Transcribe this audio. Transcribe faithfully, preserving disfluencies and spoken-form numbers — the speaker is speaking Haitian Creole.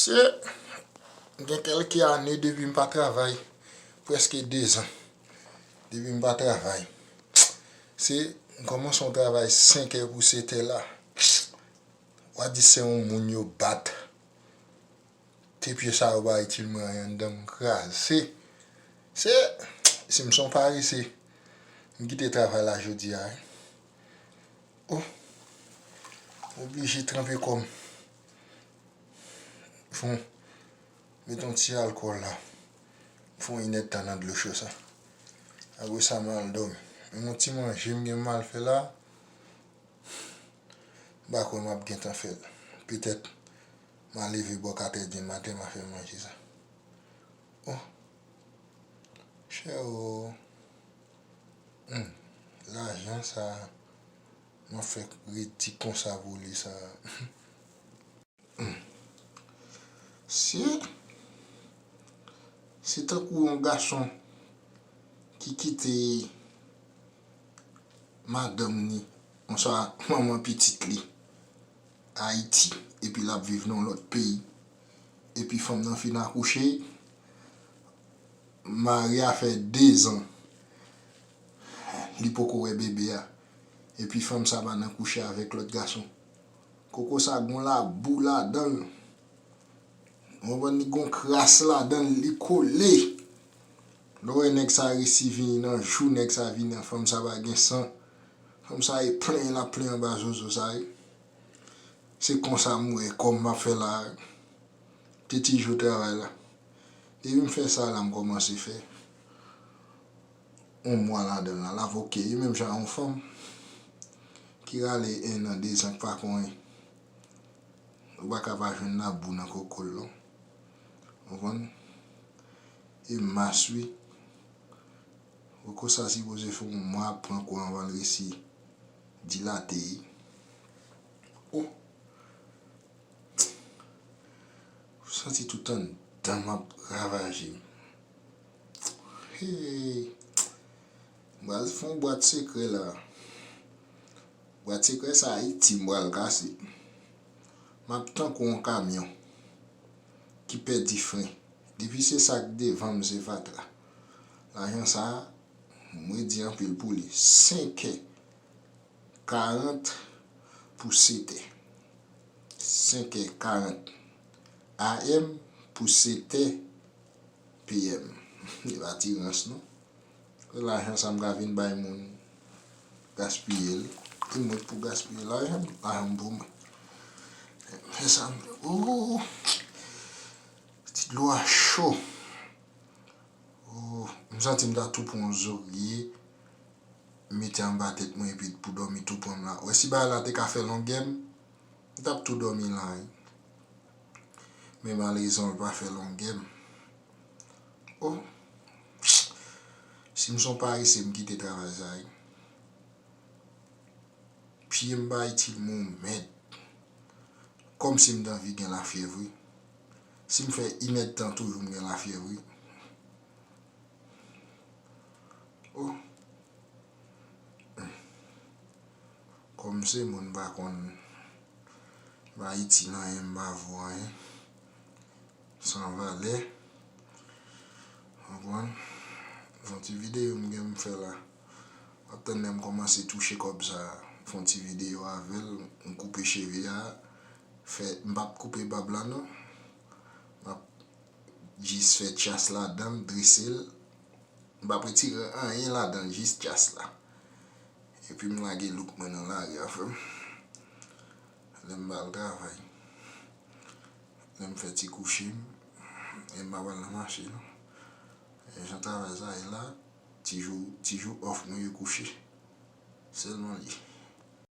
Mesye, gen kèlke ane depi m pa travay, prèske dezan depi m pa travay. Se, m kòmanse yon travay senkè pou setè la. W a di se yon moun yo bat. Te pye sa yo pa itil mwen anyen anndan m kraze. Se, si m se yon parese, m kite travay la jodi a, wi. Oh, oblije tranpe kò m. Fon, met yon ti alkòl la. Fon inèdtan nan dlo cho sa. Apre sa, m al dòmi. Men yon ti manje m gen m al fè la. M pa kwè m ap gentan fè l. Petèt, m a leve bò katrè di maten, m a fè manje sa. Oh, chè o. Hmm, lajan sa, m ap fè redi konsa pou li sa. Hmm. Se, se tankou yon gason ki kite madanm ni, oswa manman pitit li, Ayiti, epi l ap viv nan yon lòt peyi. Epi fanm nan fin akouche, mari a fè dezan li poko wè bebe a. Epi fanm sa pa nan kouche avèk lòt gason. Koko sa gon labou ladan l. Ou konprann, li gon kras ladan l, li kole. Lè w wè nèg sa resi vini nan jou, nèg sa vini an, fanm sa pa gen san. Fanm sa e plenyen l ap plenyen anba zozo sa, wi. Se konsa m wè kòm m ap fè la, wi. Te ti jou travay la. Depi m fè sa la, m kòmanse fè yon mwa ladan l la, l ap oke, e menm jan yon fanm ki rale en an, dezan k pa konyen. Ou pa ka pa jwenn labou nan koko l non. Ou konprann? E mas wi. Koko sa sipoze fè yon mwa ap pran kou anvan l resi dilate. Oh! Ou santi tout anndan m ap ravaje m. Hey! M pral fè yon bwat sekrè la. Bwat sekrè sa Ayiti m pral kase. M ap tankou yon kamyon ki pèdi fren. Depi se sa k devan m se fatra. Lajan sa, mwen di anpil pou li. Senkè karant pou setè. Senkè karant A M pou setè P M. Li pa ti rans non. Lajan sa m ka vin bay moun gaspiye l. E mwen k pou gaspiye lajan m, lajan m pou mwen. Fè sa m, oh, ti dlo a cho. Oh, m santi m ta tou pran yon zorye, mete anba tèt mwen epi pou dòmi tou pran m la. Ou wè si bagay la te ka fè longè m, m t ap tou dòmi la, wi. Men malerezman, l pa fè longè m. Oh! Si m se yon parese, m kite travay sa, wi. Pye m pa itil mwen yon mèd. Kòmsi m t anvi gen lafyèv, wi. Si m fè inèdtan, toujou m gen lafyèv, wi. Oh! Kòm se moun m pa konn, m pa itil anyen, m pa vo anyen, san valè. Konprann? Fè yon ti videyo m gen m fè la. W ap tann lè m kòmanse touche kòb sa a. Fè yon ti videyo avè l, m koupe cheve a. Fè, m p ap koupe bab la non. M ap jis fè tchas ladan l, drese l. M p ap retire anyen ladan l, jis tchas la. Epi m lage look mwen nan lari a, frè m. Lè m pa al travay. Lè m fè ti kouche m, e m pa pral nan mache non. E jan travay sa ye la, ti jou, ti jou off mwen yo kouche. Sèlman li.